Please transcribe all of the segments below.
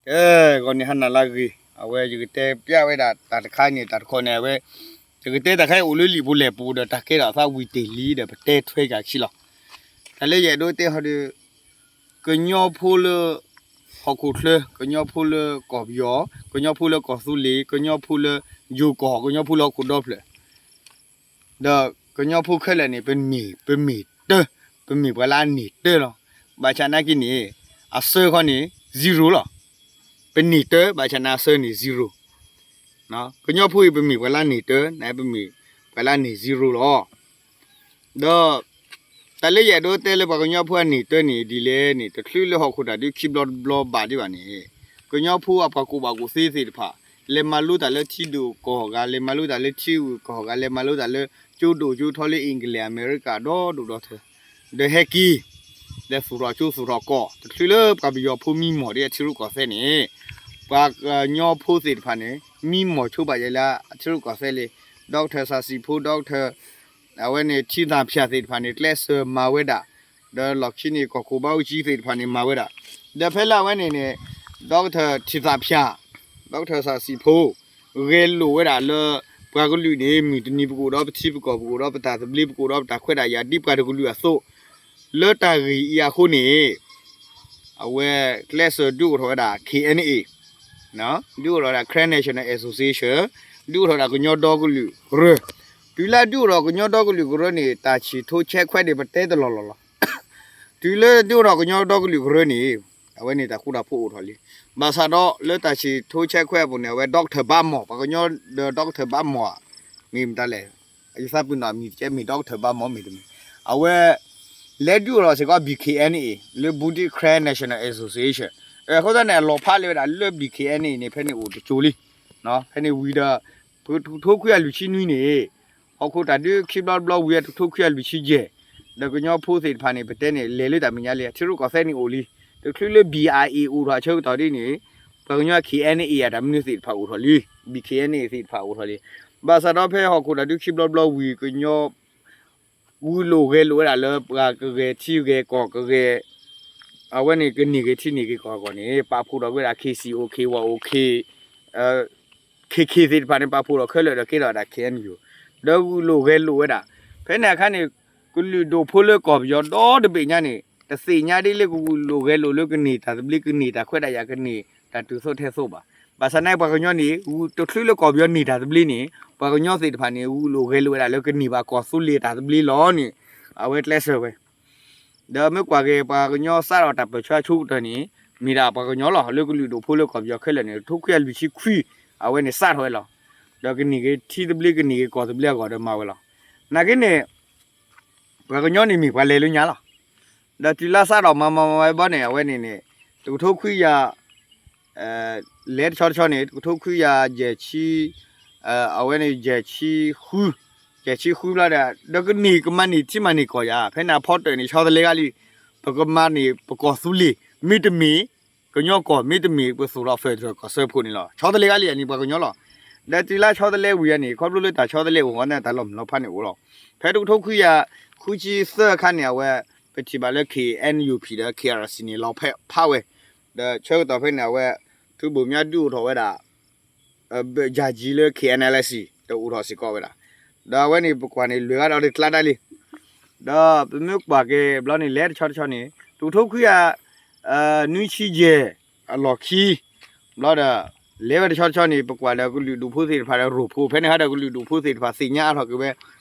အဲ ဂီၤန့ၣ်ဟါနၤလၢအဂ့ၤ, အဝဲယကတဲပျဲဝဲဒၣ်တၢ်တခါန့ၣ် တၢ်တခီန့ၣ် အဝဲ ယကတဲတၢ်ခဲအံၤအိၣ်လၢလံာ်ပူၤလဲၢ်ပူၤဒီး တၢ်ကဲထီၣ်အသးဝံၤတ့ၢ်လံဒီး ပတဲထွဲက့ၤအခံလီၤ. တၢ်လၢယအဲၣ်ဒိးတဲဟီဒီး ကညီဖိလၢ ဟီၣ်ခိၣ်ချၢ, ကညီဖိလၢကီၢ်ပယီၤ, ကညီဖိလၢကီၢ်သူလ့ၤ, ကညီဖိလၢယိၤကီၢ်, ကညီဖိလၢဟီၣ်ခိၣ်ဒီဖျၢၣ် ဒီးကညီဖိခဲလၢာ်န့ၣ် ပမ့ၢ် ပမ့ၢ်တၢ, ပမ့ၢ်ပှၤလၢအန့ၢ်တၢလီၤ. ဘၣ်ဆၣ်နာ်က့န့ၣ် အဆၢခီန့ၣ် zero လီၤ. ပန့ၢ်တၢ ဘၣ်ဆၣ်နာ်က့အဆၢန့ၣ် zero. ကညီဖိအံၤ ပမ့ၢ်ပှၤလၢအန့ၢ်တၢ နာ်က့ပမ့ၢ်ပှၤလၢအန့ၢ် zero လီၤ. ဒီး တၢ်လၢယအဲၣ်ဒိးတဲလၢပှၤကညီဖိအန့ၢ်တၢန့ၣ် ဒ်လဲၣ်န့ၣ် တချုးလၢဟီၣ်ခိၣ်တၢ်ဒုးခံဘျီတဘျီဘၣ်ဒံးဘၣ်န့ၣ် ကညီဖိအပှၤကူၣ်ဘၣ်ကူၣ်သ့သ့ၣ်တဖၣ် လဲၤမၤလိတၢ်လၢထံဒိၣ်ကီၢ်ဂၤ, လဲၤမၤလိတၢ်လၢထံဂုၤကီၢ်ဂၤ, လဲၤမၤလိတၢ်လၢကၠိဒိၣ်ကၠိထီလၢ England America ဒီဒိၣ်ဒီထၢ ဒီးဟဲက့ၤ လဲၤသူၣ်ထီၣ်ကၠိသူၣ်ထီၣ်ကီၢ် တချုးလၢပှၤပယီၤဖိမံမီၢ်ဒ်အထံရူၢ်ကီၢ်သဲးန့ၣ် ပှၤကညီဖိသ့ၣ်တဖၣ်န့ၣ် မံမီၢ်ဆိဘၣ်ယဲလၢအထံရူၢ်ကီၢ်သဲးလံ. Doctor စၢ်စံၣ်ဖိ, Doctor အဝဲန့ၣ် ထံသၣ်ဖၠၣ်သ့ၣ်တဖၣ်န့ၣ် ကျဲးစၢးမၤဝဲဒၣ်, ဒီးလီၢ်ခံန့ၣ် ကီၢ်ခိၣ်ဘါအူကၠံသ့ၣ်တဖၣ်န့ၣ် မၤဝဲဒၣ်, ဒီးဖဲလၢအဝဲန့ၣ်န့ၣ် Doctor ထံသၣ်ဖၠၣ်, Doctor စၢ်စံၣ်ဖိ ဂဲၤလိာ်ဝဲဒၣ်လၢ ပှၤကလုာ်န့ၣ် မုၢ်တနံၤပကအိၣ်ဒီးပထံပကီၢ် ပကအိၣ်ဒီးပတၢ်သဘျ့ ပကအိၣ်ဒီးပတၢ်ခွဲးတၢ်ယာ်ဒ်ပှၤတကလုာ်အသိး, လၢတၢ်ဂ့ၢ်အံၤအဃိန့ၣ် အဝဲကျဲးစၢးဒုးအိၣ်ထီၣ်ဝဲဒၣ် K N A, ဒုးအိၣ်ထီၣ်ဝဲဒၣ် Karen National Association, ဒုးအိၣ်ထီၣ်ဝဲဒၣ်ကညီဒီကလုာ်ကရၢ, တုၤလၢဒုးအိၣ်ထီၣ်ကညီဒီကလုာ်ကရၢန့ၣ် တၢ်ဆံၣ်ထိဆဲးခွဲးန့ၣ်ပတဲတလီၢ်လီၢ်လီၤ. တုၤလၢဒုးအိၣ်ထီၣ်ကညီဒီကလုာ်ကရၢန့ၣ် အဝဲန့ၣ်တၢ်ဃူတၢ်ဖိးအိၣ်ထီၣ်လံ. ဘၣ်ဆၣ်ဒီးလၢတၢ်ဆံၣ်ထိဆဲးခွဲးအပူၤန့ၣ် အဝဲ Doctor ဘးမီၢ်, ပှၤကညီဒီး Doctor ဘးမီၢ်ဧါ, မ့ၢ်မတၤလဲၣ်, ယသးပ့ၤနီၣ်မံၤတကဲမ့ၢ် Doctor ဘးမီၢ်မ့ၢ်တမ့ၢ်, အဝဲ လဲၤဒုးအိၣ်ထီၣ်စ့ၢ်ကီး B K N A လၢ Bhutan Karen National Association, အဃိသတးန့ၣ် အလီၤဖးလၢဝဲဒၣ်လၢ B K N A န့ၣ် ဖဲန့ၣ်အိၣ်တစိၤလံ. ဖဲန့ၣ်ဝံၤဒီး ပတကထိခွံကယၤလွံၢ်ဆံနွံန့ၣ် ဟီၣ်ခိၣ်တၢ်ဒုးခံဘျီတဘျီဝံၤ တကထိခွံကယၤလွံၢ်ဆံယဲၢ်, ဒီးကညီဖိသ့ၣ်တဖၣ်န့ၣ် ပတဲန့ၣ် လဲၤလၢတၢ်မဲာ်ညါလံ, အထံရူၢ်ကီၢ်သဲးန့ၣ်အိၣ်လံ. တချုးလၢ B I A အိၣ်ထီၣ်အဆၢကတီၢ်ဒ်န့ၣ် ပှၤကညီ K N A အတၢ်မနုၤသ့ၣ်တဖၣ်အိၣ်ထီၣ်လံ, B K N A သ့ၣ်တဖၣ်အိၣ်ထီၣ်လံ. ဘၣ်ဆၣ်ဒီးဖဲဟီၣ်ခိၣ်တၢ်ဒုးခံဘျီတဘျီဝံၤ ကညီ ဂုာ်လိာ်ဂဲၤလိာ်ဝဲဒၣ်လၢပှၤကဂဲၤထံဂဲၤကီၢ်ကဂဲၤ, အဝဲန့ၣ်ကန့ၢ်က့ၤထံန့ၢ်က့ၤကီၢ်အဂီၢ်န့ၣ် ပာ်ဖှိၣ်ထီၣ်က့ၤဝဲဒၣ် K C O, K Y O, K, K K သ့ၣ်တဖၣ်န့ၣ် ပာ်ဖှိၣ်ထီၣ်ခဲလၢာ်ဒီးကဲထီၣ်ဝဲဒၣ် K N U, ဒီးဂုာ်လိာ်ဂဲၤလိာ်ဝဲဒၣ်. ဖဲန့ၣ်အခါန့ၣ် ကလုာ်ဒိၣ်ဖိလၢကီၢ်ပယီၤဒီတဘ့ၣ်ညါန့ၣ် တသ့ၣ်ညါဒ်လၢကဂုာ်လိာ်ဂဲၤလိာ်လၢကန့ၢ်တၢ်သဘျ့ ကန့ၢ်တၢ်ခွဲးတၢ်ယာ် ကန့ၢ်တၢ်တုၤသိးထဲသိးဘၣ်. ဘၣ်ဆၣ်န့ၣ် ပှၤကညီန့ၣ် တချုးလၢကီၢ်ပယီၤန့ၢ်တၢ်သဘျ့န့ၣ် ပှၤကညီသ့ၣ်တဖၣ်န့ၣ် ဂုာ်လိာ်ဂဲၤလိာ်ဝဲဒၣ်လၢကန့ၢ်ဘၣ်ကီၢ်သူလ့ၤတၢ်သဘျ့လီၤန့ၣ် အဝဲကျဲးစၢးဝဲ ဒီးမ့ၢ်ကွၢ်က့ၤ ပှၤကညီစးထီၣ်တၢ်ပၢၢ်ဆၢအဆိကတၢၢ်န့ၣ် မ့ၢ်ဒၣ်ပှၤကညီလီၤ. လၢကလုာ်ဒိၣ်ဖိလၢကီၢ်ပယီၤခဲလၢာ်န့ၣ် တကထိခွံကယၤလွံၢ်ဆံခွံ အဝဲန့ၣ်စးထီၣ်ဝဲလီၤ. ဒီးကန့ၢ်က့ၤထံသဘျ့ ကန့ၢ်က့ၤကီၢ်သဘျ့အဂီၢ်ဒီးမၤဝဲလီၤ. နာ်က့န့ၣ် ပှၤကညီန့ၣ်မ့ၢ်ပှၤလဲၤလၢညါလီၤ. ဒီးတုၤလၢစးထီၣ်မၤမၤမၤဝဲဘီန့ၣ် အဝဲန့ၣ်န့ၣ် တကထိခွံကယၤ လဲၤတဆီတဆီန့ၣ် တကထိခွံကယၤယဲၢ်ဆံ အဝဲန့ၣ် ယဲၢ်ဆံဃု, ယဲၢ်ဆံဃုဘျီဒီး ဒီးကန့ၢ်ကမၤန့ၢ်ထံမၤန့ၢ်ကီၢ်ယၤ ဖဲန့ၣ်အဖီတၢၣ်န့ၣ် ဆီတလဲဂၤလံ, ပကမၤန့ၢ်ပကီၢ်သူလ့ၤ မ့တမ့ၢ် ကညီကီၢ် မ့တမ့ၢ် ပသူၣ်ထီၣ် federal ကီၢ်စၢဖှိၣ်န့ၣ်လီၤ. ဆီတလဲဂၤလံန့ၣ် ပှၤကညီလီၤ. ဒီးတုၤလၢဆီတလဲဝံၤအံၤန့ၣ် ခီဖျိလၢတၢ်ဆီတလဲအိၣ်အဃိန့ၣ် တၢ်လီၤမုၢ်လီၤဖးန့ၣ်အိၣ်လီၤ. ဖဲတကထိခွံကယၤဃုဆံသၢအခါန့ၣ် အဝဲ ပထံၣ်ဘၣ်လၢ K N U P ဒီး K R C န့ၣ် လီၤဖးဝဲ, ဒီးဆၢကတီၢ်ဖဲန့ၣ် အဝဲ ထူဘိၣ်မၠါဒုးအိၣ်ထီၣ်ဝဲဒၣ် ဘၢၣ်ယၢ်ကၠံလၢ K N L C ဒီးအိၣ်ထီၣ်စ့ၢ်ကီးဝဲဒၣ်. ဒီးအဝဲန့ၣ် ပကွၢ်န့ၣ် လွဲၢ်ဂၤဒီးတကျါဒၣ်လံ. ဒီးပမ့ၢ်ကွၢ်က့ၤဘျီန့ၣ် လဲၤတဆီတဆီန့ၣ် တကထိခွံကယၤ နွံဆံယဲၢ်အလီၢ်ခံ ဘျီဒီး လဲၤဝဲတဆီတဆီန့ၣ် ပကွၢ်ဒီးကလုာ်ဒူၣ်ဖိသ့ၣ်တဖၣ်ဒီးရိၢ်ဖိ ဖဲန့ၣ်ဟဲဒီးကလုာ်ဒူၣ်ဖိသ့ၣ်တဖၣ် သ့ၣ်ညါအါထီၣ်က့ၤဝဲ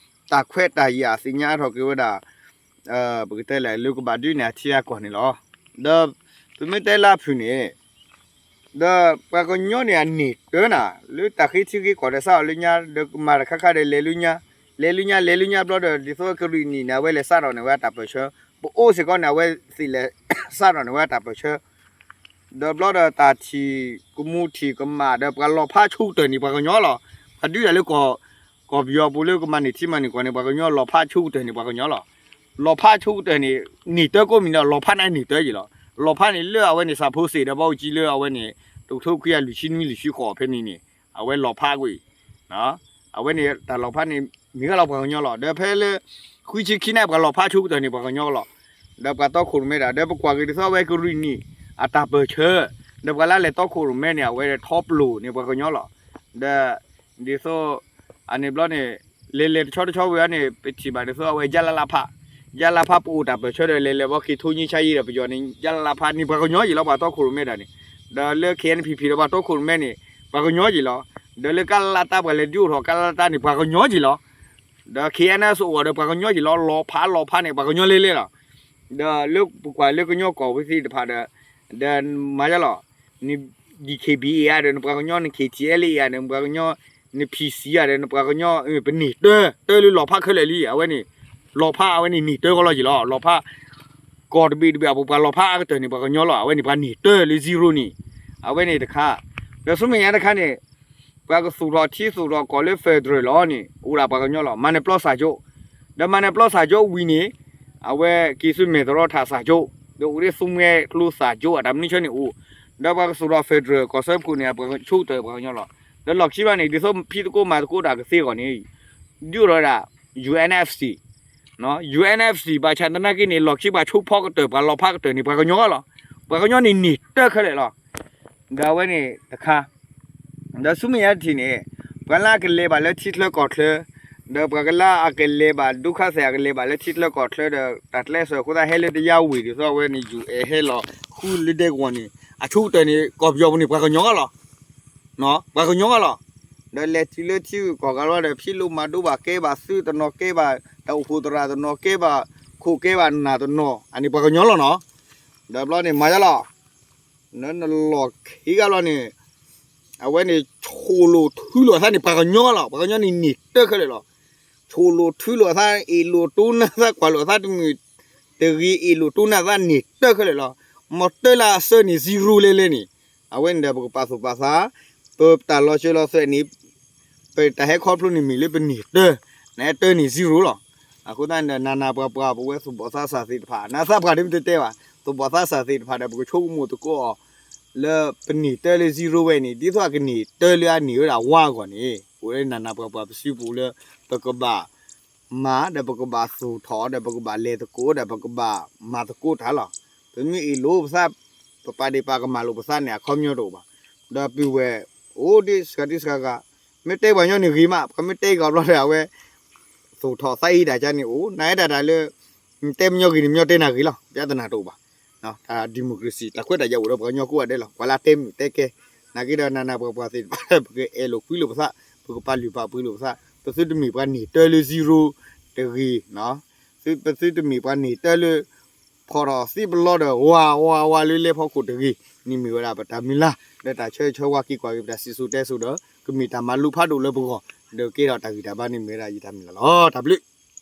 တၢ်ခွဲးတၢ်ယာ် သ့ၣ်ညါအါထီၣ်က့ၤဝဲဒၣ် ပကတဲလဲၣ် လၢကဘၣ်ဒုးနဲၣ်အထံအကီၢ်န့ၣ်လီၤ. ဒီးပမ့ၢ်တဲလၢအဖုၣ်န့ၣ် ဒီးပှၤကညီန့ၣ် အန့ၢ်တၢ်နၤ လၢတၢ်ဃ့ထံဃ့ကီၢ်ဒီးစးထီၣ်လၢညါ ဒီးကမၤတၢ်ခါခါဒီးလဲၤလၢညါ, လဲၤလၢညါ လဲၤလၢညါဘျီဒီး ဒ်သိးကရံၣ်နံၣ်န့ၣ် အဝဲလဲၤစးထီၣ်န့ၢ်ဝဲတၢ်ပၢၢ်ဆၢ, ပအိၣ်စ့ၢ်ကီးန့ၣ် အဝဲသ့ၣ်လဲၤစးထီၣ်န့ၢ်ဝဲတၢ်ပၢၢ်ဆၢ ဒီးဘျီဒီးတၢ်ထံၣ်ကမူထံၣ်ကမၣ်ဒီး ပှၤလီၤဖးဆိကတၢၢ်န့ၣ် ပှၤကညီလီၤ. ပှၤဒုးတၢ်လၢကီၢ်ပယီၤပူၤလၢကမၤန့ၢ်ထံမၤန့ၢ်ကီၢ်န့ၣ် ပှၤကညီလီၤဖးဆိကတၢၢ်န့ၣ် ပှၤကညီလီၤ. လီၤဖးဆိကတၢၢ်န့ၣ် န့ၢ်တၢ်ကိးမံၤဒီး လီၤဖးန့ၣ်န့ၢ်တၢ်ယံၤလီၤ. လီၤဖးန့ၣ်လၢအဝဲန့ၣ် စၢဖှိၣ်စ့ၣ်ဒီးဘီအူကၠံလၢအဝဲန့ၣ် တကထိခွံကယၤလွံၢ်ဆံနွံလွံၢ်ဆံဃိးဖဲန့ၣ်န့ၣ် အဝဲလီၤဖးကွံာ် အဝဲန့ၣ်တၢ်လီၤဖးန့ၣ် မ့ၢ်ဂ့ၤလီၤပှၤကညီလီၤ. ဒီးဖဲလၢ ဃုဆံခံန့ၣ် ပှၤလီၤဖးဆိကတၢၢ်န့ၣ် ပှၤကညီလီၤ. ဒီးပှၤတီခိၣ်ရိၣ်မဲဒၣ် ဒီးပကွၢ်က့ၤဒ်သိးအဝဲကရံၣ်နံၣ်အတၢ်ပၢၢ်ဆၢ ဒီးပှၤလၢလဲၤတီခိၣ်ရိၣ်မဲန့ၣ် အဝဲထီပလိာ်န့ၣ် ပှၤကညီလီၤ. ဒီး ဒ်သိး အန့ၣ်ဘျီန့ၣ် လဲၤလဲၤတဆီတဆီဝံၤအန့ၣ် ပထံၣ်ဘၣ်ဒ်သိးအဝဲ ရလလဖ ရလဖ ပအိၣ်တၢ်ပၢၢ်ဆၢဒီး လဲၤလဲၤဘီ က့ၤထိငြိမ်းချမ်းရေး ဒီးပယီၤန့ၣ် ရလလဖ န့ၣ်ပှၤကညီယံၤလီၤ ပှၤတီခိၣ်ရိၣ်မဲတၢ်န့ၣ်, ဒီးလၢ K N P P ဒီးပှၤတီခိၣ်ရိၣ်မဲန့ၣ် ပှၤကညီယံၤလီၤ. ဒီးလၢကလလတၢ် ပှၤလဲၤဒုးအိၣ်ထီၣ်ကလလတၢ်န့ၣ် ပှၤကညီယံၤလီၤ. ဒီး K N S အိၣ်ဒီးပှၤကညီယံၤလီၤ, လီၤဖးလီၤဖးန့ၣ် ပှၤကညီလဲၤလဲၤလီၤ. ဒီးလၢပကွၢ်လၢကညီကီၢ်ဝဲသ့ၣ်တဖၣ်ဒီး ဒီးမၤယါလီၤ, န D K B A ဧါဒီး နပှၤကညီ န K T L A ဧါဒီး နပှၤကညီ န P C ဧါဒီး နပှၤကညီ ပန့ၢ်တၢ တၢလၢလီၤဖးခဲလၢာ်လံ အဝဲန့ၣ် လီၤဖးအဝဲန့ၣ်န့ၢ်တၢကီးလီၤယံၤလီၤ. လီၤဖး ကီၢ်တဘ့ၣ်တဘ့ၣ်အပူၤ ပှၤလီၤဖးအါကတၢၢ်န့ၣ် ပှၤကညီလီၤ. အဝဲန့ၣ်ပှၤန့ၢ်တၢလၢ zero န့ၣ် အဝဲန့ၣ်တခါ, ဒီးဆူမဲာ်ညါတခါန့ၣ် ပှၤကသူၣ်ထီၣ်ထံသူၣ်ထီၣ်ကီၢ်လၢ federal လီၤန့ၣ် အိၣ်ဒၣ်ပှၤကညီလီၤ. မၤနၢၤပျီစာချုပ်, ဒီးမၤနၢၤပျီစာချုပ်ဝံၤန့ၣ် အဝဲက့ၤဆူမဲာ်သရီထၣ်စာချုပ်, ဒီးအိၣ်ဒ်သိးမွဲကျိစာချုပ် အတၢ်မနုၤဆၢန့ၣ်အိၣ်, ဒီးပှၤကသူၣ်ထီၣ် federal ကီၢ်စၢဖှိၣ်န့ၣ် ပှၤကဆိကတၢၢ်ပှၤကညီလီၤ. ဒီးလီၢ်ခံဘျီန့ၣ် ဒ်သိးဖံးသကိးမၤသကိးတၢ်ကသ့အဂီၢ်န့ၣ် ဒုးအိၣ်ထီၣ်ဝဲဒၣ် U N F C, နီၤ U N F C ဘၣ်ဆၣ်သနာ်က့န့ၣ် လီၢ်ခံပှၤဆိဖီကတၢၢ် ပှၤလီၤဖးကတၢၢ်န့ၣ် ပှၤကညီလီၤ. ပှၤကညီန့ၣ်န့ၢ်တၢခဲလၢာ်လီၤ. ဒီးအဝဲန့ၣ်တခါ, ဒီးဆူမဲာ်ညါတထံၣ်န့ၣ် ပှၤလၢအကလဲၤဘၣ်လၢထံချၢကီၢ်ချၢ, ဒီးပှၤကလၢအကလဲၤဘၣ် ဒုက္ခသည် အကလဲၤဘၣ်လၢထံချၢကီၢ်ချၢဒီး တၢ်ကျဲးစၢးအဃိသတးဟဲလၢတယါဝံၤဒ်သိးအဝဲန့ၣ် ယူၢ်အဲၣ်ဟဲလီၤဃုလၢဒဲကဝီၤန့ၣ် အဆိကတၢၢ်န့ၣ် ကီၢ်ပယီၤပူၤန့ၣ် ပှၤကညီလီၤ. ပှၤကညီလီၤ. ဒီးလဲၤတုၤလၢထံဂုၤကီၢ်ဂၤလီၤဒီး ဖံးလိမၤဒိဘၣ်ကဲဘၣ်သုတနီၤကဲဘၣ် တၢ်အိၣ်ဖှိၣ်သရၣ်တနီၤကဲဘၣ် ခိၣ်ကဲဘၣ်နၢ်တနီၤ အန့ၣ်ပှၤကညီလီၤနီၤ. ဒီးဘျီန့ၣ်မၤယါလီၤ နလီၢ်ခံဂၤဘျီန့ၣ် အဝဲန့ၣ် ဆိၣ်လိာ်ထုလိာ်အသးန့ၣ် ပှၤကညီလီၤ. ပှၤကညီန့ၣ်န့ၢ်တၢခဲလၢာ်လီၤ. ဆိၣ်လိာ်ထုလိာ်အသး အ့ၣ်လိာ်တိနါသး ကွၢ်လိာ်အသးတမုာ်တဂ့ၤ အ့ၣ်လိာ်တိနါသးန့ၢ်တၢခဲလၢာ်လီၤ. မ့ၢ်တၢလၢအဆၢန့ၣ် zero လဲၤလဲၤန့ၣ် အဝဲန့ၣ်ဒီးပကပာ်သူၣ်ပာ်သး ပတၢ်လီၤစၢၤလီၤသွဲၣ်န့ၣ် ပတၢ်ဟဲခီဖျိန့ၣ်မ့ၢ်လၢပန့ၢ်တၢ နတၢန့ၣ် zero လီၤ. အဃိသတးန့ၣ်ဒီး နးနးပှၤပှၤ ပဝဲသူၣ်ဘီၣ်သးစၢ်သ့ၣ်တဖၣ် နသးပှၢ်ဒ်မ့ၢ်တတဲဘၣ် သူၣ်ဘီၣ်သးစၢ်သ့ၣ်တဖၣ်ဒီး ပကဆိကမိၣ်သကိးအီၤ လၢပန့ၢ်တၢလၢ zero ဝဲန့ၣ် ဒ်သိးအကန့ၢ်တၢလၢအန့ၢ်ဝဲဒၣ်ဝါအဂီၢ်န့ၣ် အိၣ်လၢနးနးပှၤပှၤပစုပူၤလၢ ပကဘၣ် မၤဒီးပကဘၣ်သူၣ်ထီၣ်ဒီးပကဘၣ်လဲၤသကိးဒီးပကဘၣ်မၤသကိးတၢ်လီၤ. ပမ့ၢ်အ့ၣ်လိာ်ပသး ပပာ်ဒ့ၣ်ပာ်ကမၣ်လိာ်ပသးန့ၣ် အခီပညီတအိၣ်ဘၣ်. ဒီးပုၢ်ဝဲၢ် အိၣ်ဒ်စှၤဒ်စှၤဂၤ မ့ၢ်တဲပှၤကညီန့ၣ်ဂ့ၤမး ပမ့ၢ်တဲကီးဘျီဒီး အဝဲ သူၣ်ထီၣ်သးအံၤတၢ်ကါန့ၣ်အိၣ် နအဲၣ်ဒိးတၢ်လၢ တဲပှၤကညီဂ့ၤန့ၣ် ပှၤကညီတဲနၤဂ့ၤလီၤ ပြဿနာတအိၣ်ဘၣ်. တၢ် democracy တၢ်ခွဲးတၢ်ယာ်အိၣ်ဒီးပှၤကညီကိးဂၤဒဲးလီၤ. ပှၤလၢတဲမုာ်တဲကဲ နာ်က့ဒီးနးနးပှၤပှၤသ့ၣ်တဖၣ် ပကအဲၣ်လိာ်ကွံလိာ်ပသး ပကပာ်လုၢ်ပာ်ပှ့ၤလိာ်ပသး ပသုတမ့ၢ်ပှၤန့ၢ်တၢလၢ zero တဂ့ၤ ပသုတမ့ၢ်ပှၤန့ၢ်တၢလၢ ဖီၣ်ထီၣ်သံပလီဒီး ဝါဝါဝါလၢလဲၤဖီခိၣ်တဂ့ၤ န့ၣ်မ့ၢ်ဝဲဒၣ်ပတၢ်မုၢ်လၢ် ဒီးတၢ်ဆၢဂ့ၤဆၢဝါက့ၤကွၢ်က့ၤပတၢ်စံၣ်စိၤတဲစိၤဒီး ကမ့ၢ်တၢ်မၤလိဖးဒိၣ်လၢပဂီၢ် ဒီးကဲထီၣ်တၢ်ဂံၢ်တၢ်ဘါန့ၣ်မ့ၢ်ဝဲဒၣ်ယတၢ်မုၢ်လၢ်လီၤ. တၢ်ဘျုး